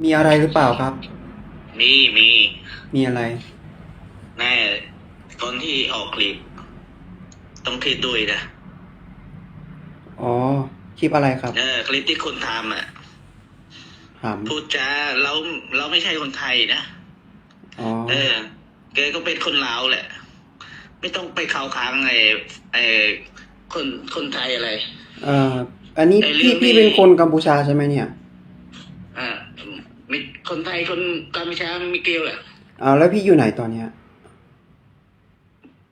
มีอะไรหรือเปล่าครับ มีมี มีอะไร แน่คนที่ออกคลิป ต้องคิดด้วยนะ อ๋อ คลิปอะไรครับ เออคลิปที่คุณทำอ่ะ ถาม พูดจาเราเราไม่ใช่คนไทยนะ อ๋อ เออแกก็เป็นคนลาวแหละ ไม่ต้องไปเข้าข้างไอ้ไอ้คนคนไทยอะไร เอ่อ อันนี้ ไอ้เรื่ พี่ อง พี่ นี้ เป็นคนกัมพูชาใช่ไหมเนี่ย อ่าไม่คนไทยคนกัมพูชาไม่เกี่ยวแหละ อ่า แล้วพี่อยู่ไหนตอนเนี้ย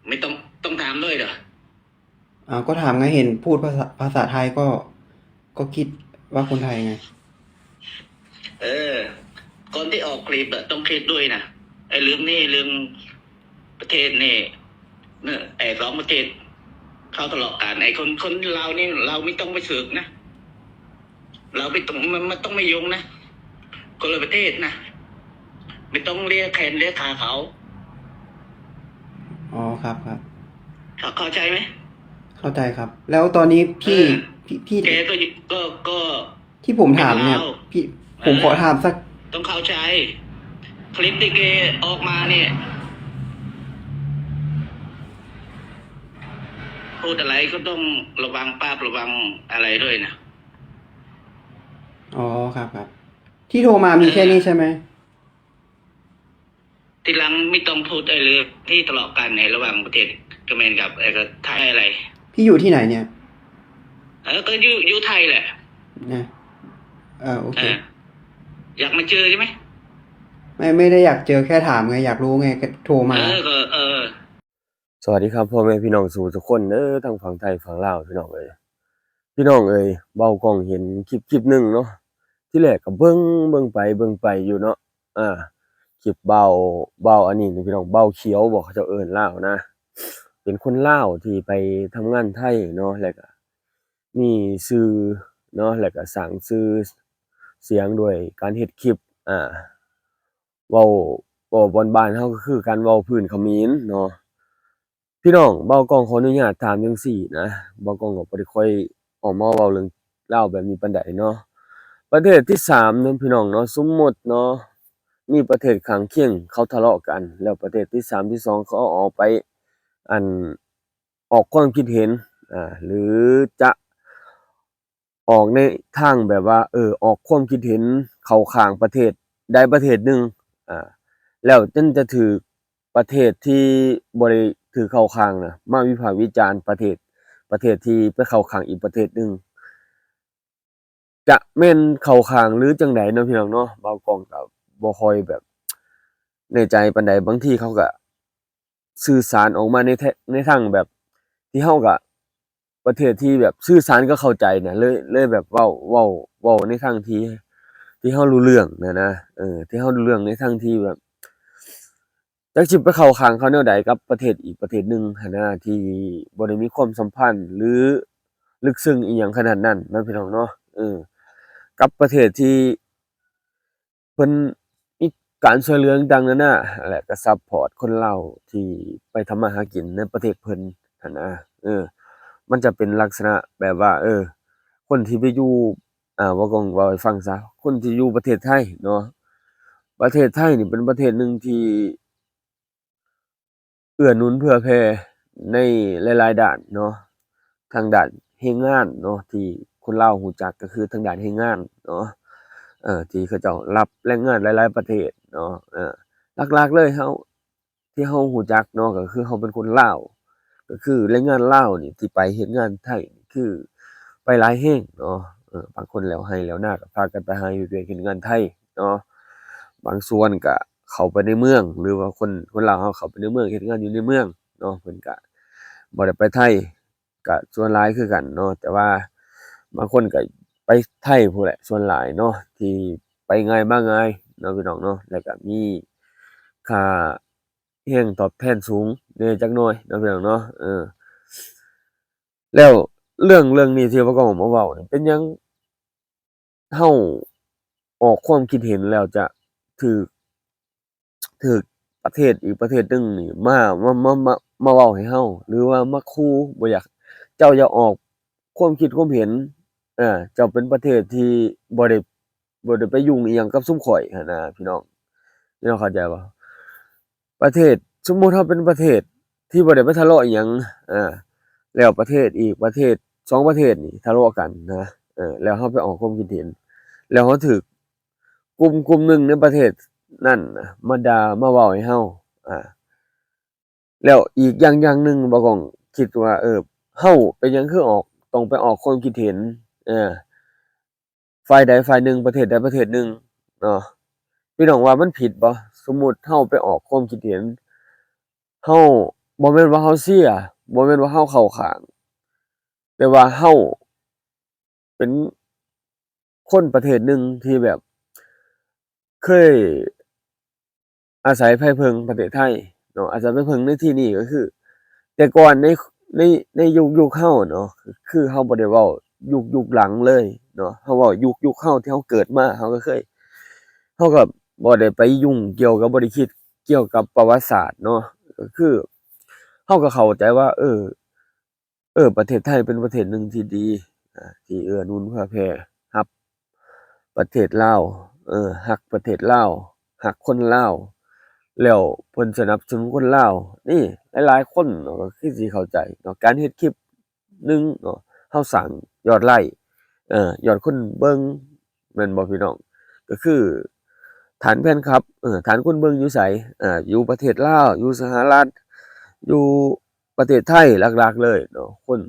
ไม่ต้องต้องถามด้วยเหรอ อ่า ก็ถามไง เห็นพูดภาษา ภาษาไทยก็ ก็คิดว่าคนไทยไง เออคนที่ออกคลิปอะต้องคิดด้วยนะไอ้เรื่องนี้เรื่องประเทศนี่เนี่ยไอ้สองประเทศเขาทะเลาะกันไอ้คนคนลาวนี่เราไม่ต้องไปสืบนะเราไม่ต้องมันมันต้องไม่ยุ่งนะคนละประเทศนะไม่ต้องเลียแขนเลียขาเขา อ๋อ ครับ ครับ เข้าเข้าใจไหม เข้าใจครับ แล้วตอนนี้พี่ เออ พี่พี่ แกก็อยู่ก็ก็ ที่ผมถามเนี่ย เป็นลาว พี่ เออ ผมขอถามสัก ต้องเข้าใจ คลิปที่แกออกมาเนี่ย พูดอะไรก็ต้องระวังปากระวังอะไรด้วยนะ อ๋อ ครับ ครับ ที่โทรมามีแค่นี้ใช่ไหม ทีหลังไม่ต้องพูดไอ้เรื่องที่ทะเลาะกันในระหว่างประเทศเขมรกับไอ้กับไทยอะไร พี่อยู่ที่ไหนเนี่ย เออก็อยู่อยู่ไทยแหละ นะ เออ โอเค เอออยากมาเจอใช่ไหม ไม่ ไม่ได้อยากเจอ แค่ถามไง อยากรู้ไง ก็โทรมา เออก็เออ สวัสดีครับพ่อแม่พี่น้องสู่ทุกคนเด้อทั้งฝั่งไทยฝั่งลาวพี่น้องเอ้ย พี่น้องเอ้ย เบากล้องเห็นคลิปคลิปหนึ่งเนาะ ที่แรกก็เบิ่งเบิ่งไปเบิ่งไปอยู่เนาะ อ่า คลิปเบา เบาอันนี้นี่พี่น้อง เบาเขียวบ่เขาเจ้าเอิ้นลาวนะ เป็นคนลาวที่ไปทำงานไทยเนาะ แล้วก็มีชื่อเนาะ แล้วก็สร้างชื่อเสียงด้วยการเฮ็ดคลิป อ่า เว้า เว้าบ้านๆ เฮาก็คือการเว้าพื้นเขมรเนาะ พี่น้อง เบากล้องขออนุญาตถามจั่งซี้นะ เบากล้องก็บ่ได้ค่อยออกมาเว้าเรื่องลาวแบบนี้ปานใดเนาะ ประเทศที่สามเนาะพี่น้องเนาะ สมมุติเนาะ มีประเทศข้างเคียงเขาทะเลาะกัน แล้วประเทศที่สามที่สองเขาออกไป อัน ออกความคิดเห็น อ่า หรือจะ ออกในทางแบบว่า เออ ออกความคิดเห็นเข้าข้างประเทศใดประเทศหนึ่ง อ่า แล้วมันจะถืกประเทศที่บ่ได้ถืกเข้าข้างนะ มาวิพากษ์วิจารณ์ประเทศ ประเทศที่ไปเข้าข้างอีกประเทศหนึ่ง จะแม่นเข้าข้างหรือจั่งใดเนาะพี่น้องเนาะ เบากล้องก็บ่ค่อยแบบแน่ใจปานใด บางทีเขาก็ สื่อสารออกมาในแท- ในทางแบบที่เฮาก็ ประเทศที่แบบสื่อสารก็เข้าใจนะ เลย เลยแบบเว้า เว้า เว้าในทางที่ ที่เฮารู้เรื่องนะนะ เออ ที่เฮารู้เรื่องในทางที่แบบ จักสิไปเข้าข้างเขาแนวใดกับประเทศอีกประเทศหนึ่งหั้นนะ ที่บ่ได้มีความสัมพันธ์หรือลึกซึ้งอีหยังขนาดนั้นนะพี่น้องเนาะ เออ กับประเทศที่ เพิ่นมีการช่วยเหลือต่างๆนานา และก็ซัปพอร์ตคนลาวที่ไปทำมาหากินในประเทศเพิ่นหั้นนะ เออ มันจะเป็นลักษณะแบบว่า เออ คนที่ไปอยู่ อ่า เว้าก่อน เว้าให้ฟังซะ คนที่อยู่ประเทศไทยเนาะ ประเทศไทยนี่เป็นประเทศหนึ่งที่ เอื้อหนุนเผื่อแผ่ในหลายๆด้านเนาะ ทางด้านแรงงานเนาะ ที่คนลาวรู้จักก็คือทางด้านแรงงานเนาะ เอ่อ ที่เขาเจ้ารับแรงงานหลายๆประเทศเนาะ เอ่อ หลักๆเลยเฮา ที่เฮารู้จักเนาะ ก็คือเฮาเป็นคนลาว ก็คือแรงงานลาวนี่ที่ไปเฮ็ดงานไทยนี่คือไปหลายแฮงเนาะ เอ่อ บางคนแล้วไฮ่แล้วนาก็พากันไปหาเฮ็ดเวียกเฮ็ดงานไทยเนาะ บางส่วนก็เข้าไปในเมือง หรือว่าคน คนลาวเฮาเข้าไปในเมือง เฮ็ดงานอยู่ในเมืองเนาะ เพิ่นก็บ่ได้ไปไทย ก็ส่วนหลายคือกันเนาะ แต่ว่าบางคนก็ไปไทยพู้นแหละ ส่วนหลายเนาะ ที่ไปง่ายมาง่ายเนาะพี่น้องเนาะ แล้วก็มีค่าแรงตอบแทนสูงแหน่จักหน่อยเนาะพี่น้องเนาะ เออ แล้วเรื่อง เรื่องนี้ที่ว่าก็มาเว้านี่ เป็นหยัง เฮาออกความคิดเห็นแล้วจะถืก ถืกประเทศอีกประเทศหนึ่งนี่มา มา มา มา มาเว้าให้เฮา หรือว่ามาขู่ บ่อยาก เจ้าอย่าออกความคิดความเห็น เออ เจ้าเป็นประเทศที่บ่ได้ ບໍ່ໄດ້ໄປຫຍຸ້ງອີ່ຫຍັງກັບຊຸມຂ້ອຍຫັ້ນນະ ພີ່ນ້ອງ ພີ່ນ້ອງເຂົ້າໃຈບໍ່? ປະເທດ ສົມມຸດເຮົາເປັນປະເທດທີ່ບໍ່ໄດ້ໄປທະເລາະອີ່ຫຍັງ ອາ ແລ້ວປະເທດອີກປະເທດ ສອງປະເທດນີ້ທະເລາະກັນນະ ເອີ ແລ້ວເຮົາໄປອອກຄວາມຄິດເຫັນ ແລ້ວເຮົາຖືກກຸ່ມ ກຸ່ມໜຶ່ງໃນປະເທດນັ້ນນະມາດ່າມາເວົ້າໃຫ້ເຮົາ ອາ ແລ້ວອີກຢ່າງ ຢ່າງໜຶ່ງ ບ່າວກ້ອງຄິດວ່າ ເອີ ເຮົາເປັນຫຍັງຄືອອກ ຕ້ອງໄປອອກຄວາມຄິດເຫັນ ເອີ ຝ່າຍໃດຝ່າຍໜຶ່ງ ປະເທດໃດປະເທດໜຶ່ງເນາະ ພີ່ນ້ອງວ່າມັນຜິດບໍ່? ສົມມຸດເຮົາໄປອອກຄວາມຄິດເຫັນ ເຮົາ ບໍ່ແມ່ນວ່າເຮົາເຊຍ ບໍ່ແມ່ນວ່າເຮົາເຂົ້າຂ້າງ ແຕ່ວ່າເຮົາເປັນຄົນປະເທດໜຶ່ງທີ່ແບບເຄີຍ ອາໄສໄພເພິ່ງປະເທດໄທເນາະ ອາໄສໄພເພິ່ງໃນທີ່ນີ້ກໍຄື ແຕ່ກ່ອນໃນ ໃນ ໃນຍຸກ ຍຸກເຮົາເນາະ ຄືເຮົາບໍ່ໄດ້ເວົ້າຍຸກ ຍຸກຫຼັງເລີຍເນາະ ເຮົາເວົ້າຍຸກ ຍຸກເຮົາທີ່ເຮົາເກີດມາ ເຮົາກໍເຄີຍ ເຮົາກໍບໍ່ໄດ້ໄປຫຍຸ້ງກ່ຽວກັບ ບໍ່ໄດ້ຄິດກ່ຽວກັບປະຫວັດສາດເນາະ ກໍຄືເຮົາກໍເຂົ້າໃຈວ່າ ເອີ ເອີ ປະເທດໄທເປັນປະເທດໜຶ່ງທີ່ດີ ອາ ທີ່ເອື້ອໜູນເຜື່ອແຜ່ ຮັບປະເທດລາວ ເອີ ຮັກປະເທດລາວ ຮັກຄົນລາວ ແລ້ວເພິ່ນສະໜັບສະໜູນຄົນລາວ ນີ້ຫຼາຍໆຄົນເນາະ ກໍຄືຊິເຂົ້າໃຈເນາະ ການເຮັດຄລິບໜຶ່ງເນາະ ເຮົາສ້າງຍອດໄລ ເອີ ຍອດຄົນເບິ່ງ ແມ່ນບໍ່ພີ່ນ້ອງ? ກໍຄືຖານແຟນຄລັບ ເອີ ຖານຄົນເບິ່ງຢູ່ໃສ? ເອີ ຢູ່ປະເທດລາວ ຢູ່ສະຫະລັດ ຢູ່ປະເທດໄທຫຼັກໆເລີຍເນາະ ຄົນ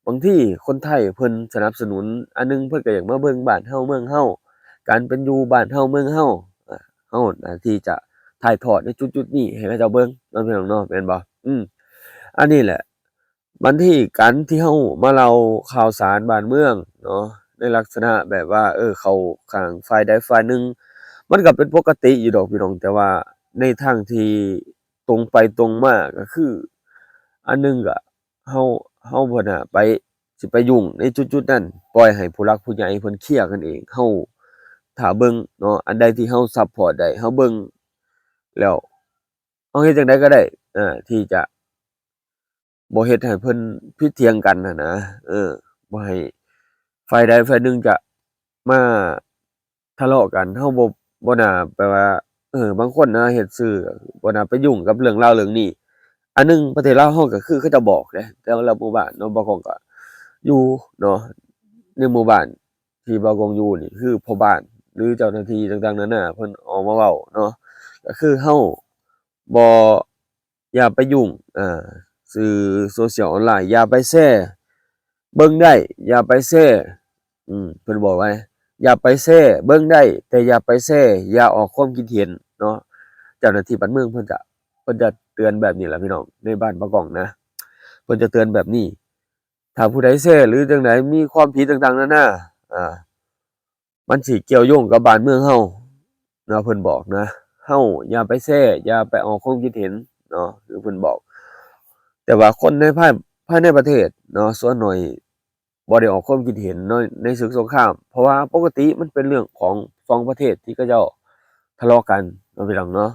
ບາງທີຄົນໄທເພິ່ນສະໜັບສະໜູນ ອັນໜຶ່ງເພິ່ນກໍຢາກມາເບິ່ງບ້ານເຮົາເມືອງເຮົາ ການເປັນຢູ່ບ້ານເຮົາເມືອງເຮົາ ເຮົາໜ້າທີ່ຈະຖ່າຍທອດໃນຈຸດໆນີ້ໃຫ້ເຂົາເຈົ້າເບິ່ງເນາະ ພີ່ນ້ອງເນາະ ແມ່ນບໍ່? ອືມ ອັນນີ້ແຫຼະ ບາງທີການທີ່ເຮົາມາເລົ່າຂ່າວສານບ້ານເມືອງເນາະ ໃນລັກສະນະແບບວ່າ ເອີ ເຂົ້າຂ້າງຝ່າຍໃດຝ່າຍໜຶ່ງ ມັນກໍເປັນປົກກະຕິຢູ່ດອກພີ່ນ້ອງ ແຕ່ວ່າໃນທາງທີ່ຕົງໄປຕົງມາກໍຄື ອັນໜຶ່ງກໍເຮົາ ເຮົາບໍ່ໜ້າໄປ ຊິໄປຫຍຸ້ງໃນຈຸດໆນັ້ນ ປ່ອຍໃຫ້ຜູ້ຫຼັກຜູ້ໃຫຍ່ເພິ່ນເຄລຍກັນເອງ ເຮົາຖ້າເບິ່ງເນາະ ອັນໃດທີ່ເຮົາຊັບພອດໄດ້ ເຮົາເບິ່ງ ແລ້ວເຮົາເຮັດຈັ່ງໃດກໍໄດ້ ເອີ ທີ່ຈະ ບໍ່ເຮັດໃຫ້ເພິ່ນຜິດຖຽງກັນຫັ້ນນະ ເອີ ບໍ່ໃຫ້ຝ່າຍໃດຝ່າຍໜຶ່ງຈະມາທະເລາະກັນ ເຮົາບໍ່ ບໍ່ໜ້າ ແປວ່າ ເອີ ບາງຄົນນະເຮັດສື່ ບໍ່ໜ້າໄປຫຍຸ້ງກັບເລື່ອງລາວເລື່ອງນີ້ ອັນໜຶ່ງປະເທດລາວເຮົາກໍຄືເຂົາເຈົ້າບອກເດ້ ແຕ່ລະໝູ່ບ້ານເນາະ ບາງຄົນກໍຢູ່ເນາະ ໃນໝູ່ບ້ານທີ່ບ່າວກ້ອງຢູ່ນີ້ ຄືພໍ່ບ້ານ ຫຼື ເຈົ້າໜ້າທີ່ຕ່າງໆນານາ ເພິ່ນອອກມາເວົ້າເນາະ ກໍຄືເຮົາບໍ່ ຢ່າໄປຫຍຸ້ງ ເອີ ສື່ໂຊຊຽວອອນລາຍ ຢ່າໄປແຊ ເບິ່ງໄດ້ ຢ່າໄປແຊ ອືມ ເພິ່ນບອກໄວ້ ຢ່າໄປແຊ ເບິ່ງໄດ້ ແຕ່ຢ່າໄປແຊ ຢ່າອອກຄວາມຄິດເຫັນເນາະ ເຈົ້າໜ້າທີ່ບ້ານເມືອງເພິ່ນຈະ ເພິ່ນຈະເຕືອນແບບນີ້ລະພີ່ນ້ອງ ໃນບ້ານປາກອງນະ ເພິ່ນຈະເຕືອນແບບນີ້ ຖ້າຜູ້ໃດແຊ ຫຼື ຈັ່ງໃດ ມີຄວາມຜິດຕ່າງໆນານາ ອາ ມັນຊິກ່ຽວໂຍງກັບບ້ານເມືອງເຮົາເນາະ ເພິ່ນບອກນະ ເຮົາຢ່າໄປແຊ ຢ່າໄປອອກຄວາມຄິດເຫັນເນາະ ຄືເພິ່ນບອກ ແຕ່ວ່າຄົນໃນພາຍ ພາຍໃນປະເທດເນາະ ສ່ວນໜ້ອຍບໍ່ໄດ້ອອກຄວາມຄິດເຫັນເນາະ ໃນເຊີງສົງຄາມ ເພາະວ່າປົກກະຕິມັນເປັນເລື່ອງຂອງສອງປະເທດທີ່ເຂົາເຈົ້າທະເລາະກັນເນາະ ພີ່ນ້ອງເນາະ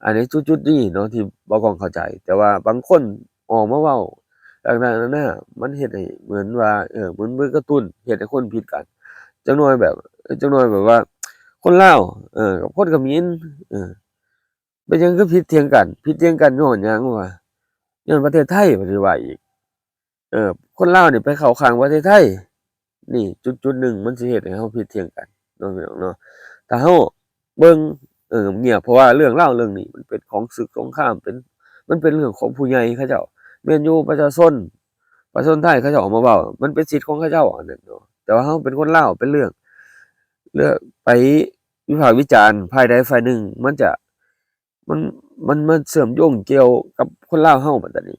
ອັນໃນຈຸດໆນີ້ເນາະ ທີ່ບ່າວກ້ອງເຂົ້າໃຈ ແຕ່ວ່າບາງຄົນ ອອກມາເວົ້າຕ່າງໆນານາ ມັນເຮັດໃຫ້ເໝືອນວ່າ ເອີ ມັນເປັນກະຕຸ້ນເຮັດໃຫ້ຄົນຜິດກັນ ຈັກໜ່ອຍແບບ ເອີ ຈັກໜ່ອຍແບບວ່າ ຄົນລາວ ເອີ ກັບຄົນຂະເໝນ ເອີ ເປັນຫຍັງຄືຜິດຖຽງກັນ ຜິດຖຽງກັນຍ້ອນຫຍັງວະ ຍ້ອນປະເທດໄທ ປະເທດວ່າອີກ ເອີ ຄົນລາວນີ້ໄປເຂົ້າຂ້າງປະເທດໄທ ນີ້ຈຸດໆໜຶ່ງມັນຊິເຮັດໃຫ້ເຮົາຜິດຖຽງກັນເນາະ ພີ່ນ້ອງເນາະ ຖ້າເຮົາເບິ່ງ ເອີ ງຽບ ເພາະວ່າເລື່ອງລາວເລື່ອງນີ້ມັນເປັນຂອງເຊີງສົງຄາມ ເປັນ ມັນເປັນເລື່ອງຂອງຜູ້ໃຫຍ່ເຂົາເຈົ້າ ແມ່ນຢູ່ ປະຊາຊົນ ປະຊາຊົນໄທເຂົາເຈົ້າອອກມາເວົ້າ ມັນເປັນສິດຂອງເຂົາເຈົ້າອັນນັ້ນເນາະ ແຕ່ວ່າເຮົາເປັນຄົນລາວ ເປັນເລື່ອງ ເລື່ອງໄປວິພາກວິຈານຝ່າຍໃດຝ່າຍໜຶ່ງ ມັນຈະ ມັນ ມັນມາເຊື່ອມໂຍງກ່ຽວກັບຄົນລາວເຮົາບັດນີ້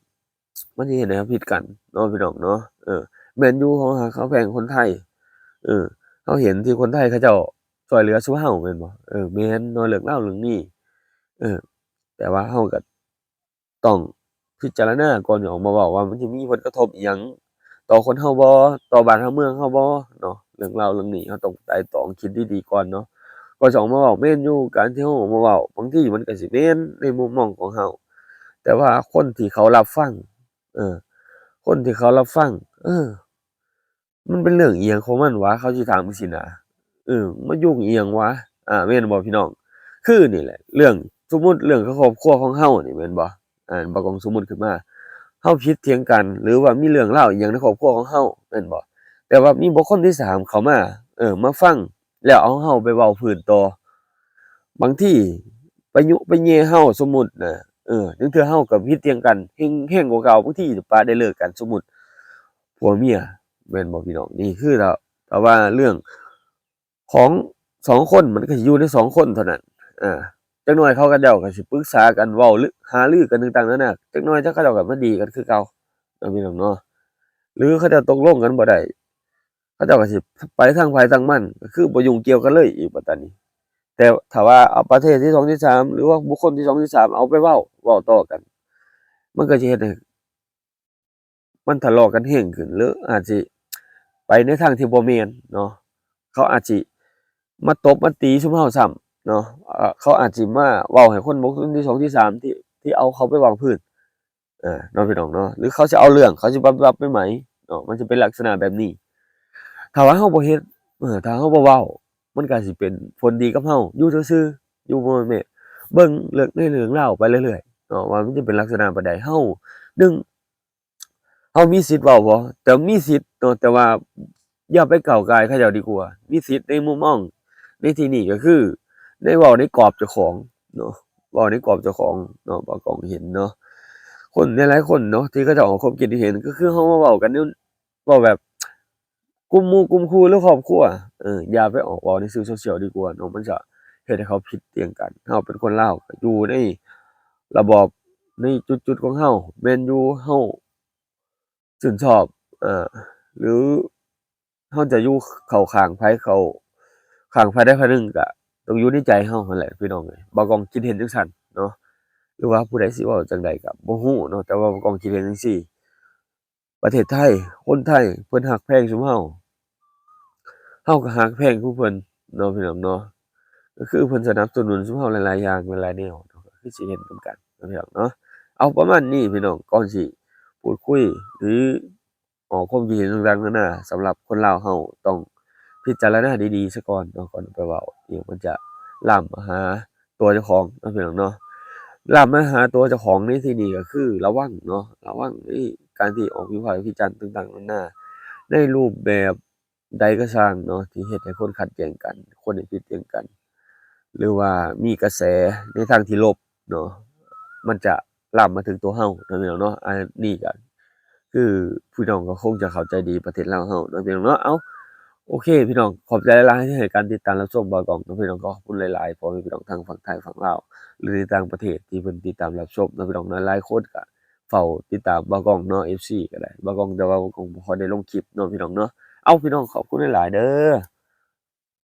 ມັນຊິເຮັດໃຫ້ເຮົາຜິດກັນເນາະ ພີ່ນ້ອງເນາະ ເອີ ແມ່ນຢູ່ ເຮົາຮັກເຮົາແພງຄົນໄທ ເອີ ເຮົາເຫັນທີ່ຄົນໄທເຂົາເຈົ້າຊ່ວຍເຫຼືອສູ່ເຮົາແມ່ນບໍ່ ເອີ ແມ່ນເນາະ ເລື່ອງລາວເລື່ອງນີ້ ເອີ ແຕ່ວ່າເຮົາກໍຕ້ອງພິຈາລະນາກ່ອນຊິອອກມາເວົ້າວ່າມັນຊິມີຜົນກະທົບອີ່ຫຍັງຕໍ່ຄົນເຮົາບໍ່ ຕໍ່ບ້ານເຮົາເມືອງເຮົາບໍ່ເນາະ ເລື່ອງລາວເລື່ອງນີ້ເຮົາຕ້ອງໄຕ່ຕອງຄິດດີໆກ່ອນເນາະ ກ່ອນຊິອອກມາເວົ້າ ແມ່ນຢູ່ ການທີ່ເຮົາອອກມາເວົ້າ ບາງທີມັນກໍຊິແມ່ນໃນມຸມມອງຂອງເຮົາ ແຕ່ວ່າຄົນທີ່ເຂົາຮັບຟັງ ເອີ ຄົນທີ່ເຂົາຮັບຟັງ ເອີ ມັນເປັນເລື່ອງອີ່ຫຍັງຂອງມັນຫວາ ເຂົາຊິຖາມຈັ່ງຊີ້ນະ ເອີ ມາຫຍຸ້ງອີ່ຫຍັງວະ ອາ ແມ່ນບໍ່ພີ່ນ້ອງ? ຄືນີ້ແຫຼະ ເລື່ອງ ສົມມຸດເລື່ອງຄອບຄົວຂອງເຮົານີ້ແມ່ນບໍ່? ອາ ບໍ່ກອງສົມມຸດຂຶ້ນມາ ເຮົາຜິດຖຽງກັນ ຫຼືວ່າມີເລື່ອງລາວອີ່ຫຍັງໃນຄອບຄົວຂອງເຮົາແມ່ນບໍ່? ແຕ່ວ່າມີບຸກຄົນທີສາມເຂົ້າມາ ເອີ ມາຟັງ ແລ້ວເອົາເຮົາໄປເວົ້າພື້ນຕໍ່ ບາງທີໄປຍຸໄປແຍ່ເຮົາ ສົມມຸດນະ ເອີ ລາງເທື່ອເຮົາກໍຜິດຖຽງກັນແຮງ ແຮງກວ່າເກົ່າ ບາງທີປະໄດ້ເລີກກັນ ສົມມຸດຜົວເມຍ ແມ່ນບໍ່ພີ່ນ້ອງ? ນີ້ຄືຖ້າ ຖ້າວ່າເລື່ອງຂອງສອງຄົນ ມັນກໍຊິຢູ່ໃນສອງຄົນເທົ່ານັ້ນ ອາ ຈັກໜ້ອຍເຂົາ ເຂົາເຈົ້າກໍຊິປຶກສາກັນ ເວົ້າ ຫຼື ຫາລືກັນຕ່າງໆນານາ ຈັກໜ້ອຍເຂົາເຈົ້າກໍມາດີກັນຄືເກົ່າເນາະ ພີ່ນ້ອງເນາະ ຫຼືເຂົາເຈົ້າຕົກລົງກັນບໍ່ໄດ້ ເຂົາເຈົ້າກໍຊິໄປທາງໃຜທາງມັນ ກໍຄືບໍ່ຫຍຸ້ງກ່ຽວກັນເລີຍອີກບັດຕານີ້. ແຕ່ຖ້າວ່າເອົາປະເທດທີສອງທີສາມ ຫຼືວ່າບຸກຄົນທີສອງທີສາມເອົາໄປເວົ້າ ເວົ້າຕໍ່ກັນ ມັນກໍຊິເຮັດໃຫ້ມັນທະເລາະກັນແຮງຂຶ້ນ ຫຼືອາດຊິໄປໃນທາງທີ່ບໍ່ແມ່ນເນາະ ເຂົາອາດຊິມາຕົບມາຕີຊຸມເຮົາຊ້ຳເນາະ ເຂົາອາດຊິມາເວົ້າໃຫ້ຄົນບຸກຄົນທີສອງທີສາມ ທີ່ ທີ່ເອົາເຂົາໄປເວົ້າພື້ນ ເອີ ເນາະ ພີ່ນ້ອງເນາະ ຫຼືເຂົາຊິເອົາເລື່ອງ ເຂົາຊິປັບປັບໃໝ່ໆເນາະ ມັນຊິເປັນລັກສະນະແບບນີ້. ຖ້າວ່າເຮົາບໍ່ເຮັດ ເອີ ຖ້າເຮົາບໍ່ເວົ້າ ມັນກໍຊິເປັນຜົນດີກັບເຮົາ ຢູ່ຊື່ໆ ຢູ່ບໍ່ແມ່ນເບິ່ງເລື່ອງ ໃນເລື່ອງລາວໄປເລື້ອຍໆເນາະ ວ່າມັນຈະເປັນລັກສະນະປານໃດ. ເຮົາ ໜຶ່ງ ເຮົາມີສິດເວົ້າບໍ່? ແຕ່ມີສິດເນາະ ແຕ່ວ່າຢ່າໄປກ້າວກ່າຍເຂົາເຈົ້າດີກວ່າ. ມີສິດໃນມຸມມອງໃນທີ່ນີ້ກໍຄື ໃນເວົ້າໃນກອບເຈົ້າຂອງເນາະ ເວົ້າໃນກອບເຈົ້າຂອງເນາະ ບ່າວກອງເຫັນເນາະ ຄົນຫຼາຍໆຄົນເນາະ ທີ່ເຂົາເຈົ້າອອກຄວາມຄິດເຫັນ ກໍຄືເຮົາມາເວົ້າກັນ ເວົ້າແບບກຸ່ມໝູ່ກຸ່ມຄູ່ ຫຼືຄອບຄົວ ເອີ ຢ່າໄປອອກເວົ້າໃນສື່ໂຊຊຽວດີກວ່າເນາະ ມັນຈະເຮັດໃຫ້ເຂົາຜິດຖຽງກັນ. ເຮົາເປັນຄົນລາວ ກໍຢູ່ໃນລະບອບ ໃນຈຸດໆຂອງເຮົາ ແມ່ນຢູ່ ເຮົາ ຊື່ນຊອບ ເອີ ຫຼືເຮົາຈະຢູ່ເຂົ້າຂ້າງໃຜ ເຂົ້າຂ້າງຝ່າຍໃດຝ່າຍໜຶ່ງ ກະຕ້ອງຢູ່ໃນໃຈເຮົາຫັ້ນແຫຼະ ພີ່ນ້ອງເອີຍ. ບ່າວກອງຄິດເຫັນຈັ່ງຊັ້ນເນາະ ຫຼືວ່າຜູ້ໃດຊິເວົ້າຈັ່ງໃດກໍບໍ່ຮູ້ເນາະ ແຕ່ວ່າບ່າວກອງຄິດເຫັນຈັ່ງຊີ້ ປະເທດໄທ ຄົນໄທເພິ່ນຮັກແພງຊຸມເຮົາ ເຮົາກໍຮັກແພງຄືເພິ່ນເນາະ ພີ່ນ້ອງເນາະ ກໍຄືເພິ່ນສະໜັບສະໜູນຊຸມເຮົາຫຼາຍໆຢ່າງ ຫຼາຍໆແນວເນາະ ກໍຄືຊິເຫັນນຳກັນເນາະ ພີ່ນ້ອງເນາະ. ເອົາ ປະມານນີ້ ພີ່ນ້ອງ ກ່ອນຊິພູດຄຸຍ ຫຼື ອອກຄວາມຄິດເຫັນຕ່າງໆນານາ ສຳລັບຄົນລາວເຮົາຕ້ອງພິຈາລະນາດີໆຊະກ່ອນເນາະ ກ່ອນໄປເວົ້າອີ່ຫຍັງ ມັນຈະລາມມາຫາຕົວເຈົ້າຂອງເນາະ ພີ່ນ້ອງເນາະ. ລາມມາຫາຕົວເຈົ້າຂອງໃນທີ່ນີ້ກໍຄືລະວັງເນາະ ລະວັງໃນການທີ່ອອກວິພາກວິຈານຕ່າງໆນານາ ໃນຮູບແບບໃດກໍຊ່າງເນາະ ທີ່ເຮັດໃຫ້ຄົນຂັດແຍ່ງກັນ ຄົນໃຫ້ຜິດຖຽງກັນ ຫຼືວ່າມີກະແສໃນທາງທີ່ລົບເນາະ ມັນຈະລາມມາເຖິງຕົວເຮົາເນາະ ພີ່ນ້ອງເນາະ. ອັນນີ້ກໍ ຄືພີ່ນ້ອງກໍຄົງຈະເຂົ້າໃຈດີປະເທດລາວເຮົາເນາະ ພີ່ນ້ອງເນາະ. ເອົາ ໂອເຄ ພີ່ນ້ອງ ຂອບໃຈຫຼາຍໆທີ່ໃຫ້ການຕິດຕາມຮັບຊົມບ່າວກອງເນາະ ພີ່ນ້ອງ. ກໍຂອບຄຸນຫຼາຍໆ ພໍ່ແມ່ພີ່ນ້ອງທັງຝັ່ງໄທຝັ່ງລາວ ຫຼືໃນຕ່າງປະເທດທີ່ເພິ່ນຕິດຕາມຮັບຊົມເນາະ ພີ່ນ້ອງເນາະ. ຫຼາຍຄົນກໍເຝົ້າຕິດຕາມບ່າວກອງເນາະ ເອັຟຊີ ກໍໄດ້ ບ່າວກອງ ແຕ່ວ່າບ່າວກອງບໍ່ຄ່ອຍໄດ້ລົງຄລິບເນາະ ພີ່ນ້ອງເນາະ. ເອົາ ພີ່ນ້ອງ ຂອບຄຸນຫຼາຍໆເດີ້.